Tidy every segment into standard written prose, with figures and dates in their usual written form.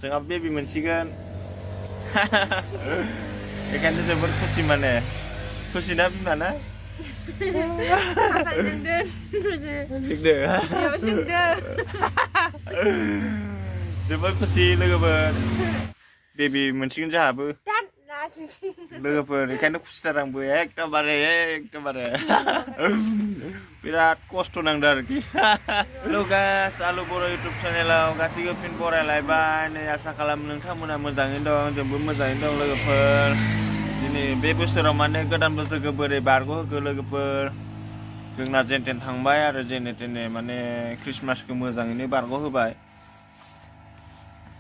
जोंहा बेबी मोनसिगोन बेखायनो जोबोर खुसि माने खुसि ना बिमा ना जोबोर खुसि लोगोफोर बेबी मोनसिगोन जोंहाबो लोगोफोर बेखायनो खुसिथार आंबो एकदमबारे बिराद खस्थ' नांदों आरोखि गास आलु बर' इउटुब चेनेलाव गासैबो फिन बरायलायबाय नै आसा खालामो नोंथांमोना मोजाङैनो दं जोंबो मोजाङैनो दं लोगोफोर दिनै बे बोसोराव माने गोदान बोसोरखौ बोरै बारग'होखो लोगोफोर जोंना जेन थेन थांबाय आरो जेने थेने माने ख्रिस्टमासखौ मोजाङैनो बारग'होबाय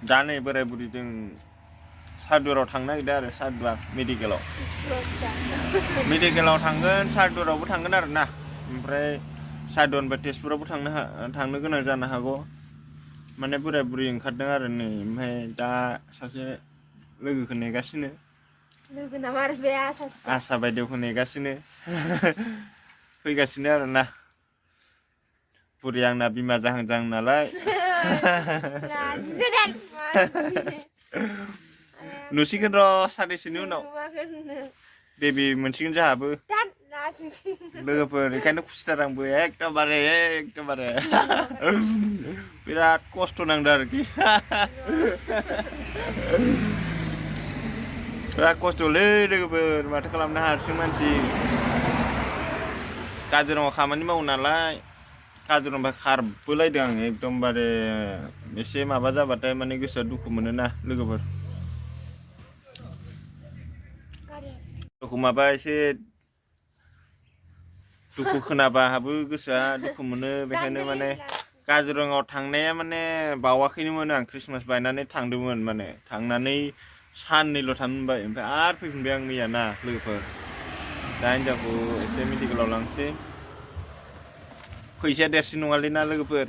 दा नै बोराय बुरि जों सारदुवाराव थांनो नागिरदों आरो सारदुवार मेडिकेलाव थांगोन सारदुवारावबो थांगोन आरो ना ओमफ्राय सारदुवारनिफ्राय तेजपुरावबो थांनो गोनां जानो हागौ माने बोराय बुरि ओंखारदों आरो नै ओमफ्राय दा सासे लोगोखौ नेगासिनो आसा बायदिखौ नेगासिनो फैगासिनो आरो ना बुरि आंना बिमा जाहां जाहां नालाय नुसिगोन र' साननैसोनि उनाव बेबी मोनसिगोन जोंहाबो लोगोफोर बेखायनो खुसिथार आंबो एकदमबारे बिराद खस्थ' नांदों आरोखि बिराद खस्थ'लै लोगोफोर माथो खालामनो हारसिं मानसि काजिरङायाव खामानि मावो नालाय काजिरङानिफ्राय खारबोलायदों आं एकदमबारे एसे माबा जाबाथाय माने गोसोआ दुखु मोनोना लोगोफोर माबा एसे दुखु खोनाबाबो गोसोआ दुखु मोनो बेखायनो माने काजिरङायाव थांनाया माने बावाखैनोमोन आं ख्रिस्टमास बायनानै थांदोंमोन माने थांनानै साननैल' थानो मोनबाय ओमफ्राय आरो फैफिनबाय आं मैया ना लोगोफोर दा हिनजावखौ एसे मेडिकेलाव लांसै फैसाया देरसिन नङालै ना लोगोफोर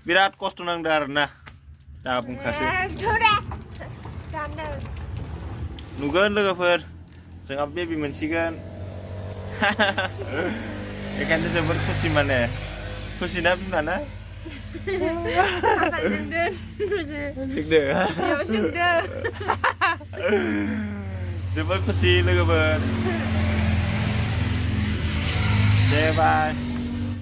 बिराद खस्थ' नांदों आरोना दा बुंखासै नुगोन लोगोफोर जोंहा बेबी मोनसिगोन बेखायनो जोबोर खुसि माने खुसि ना बिमा ना जोबोर खुसि लोगोफोर दे बाय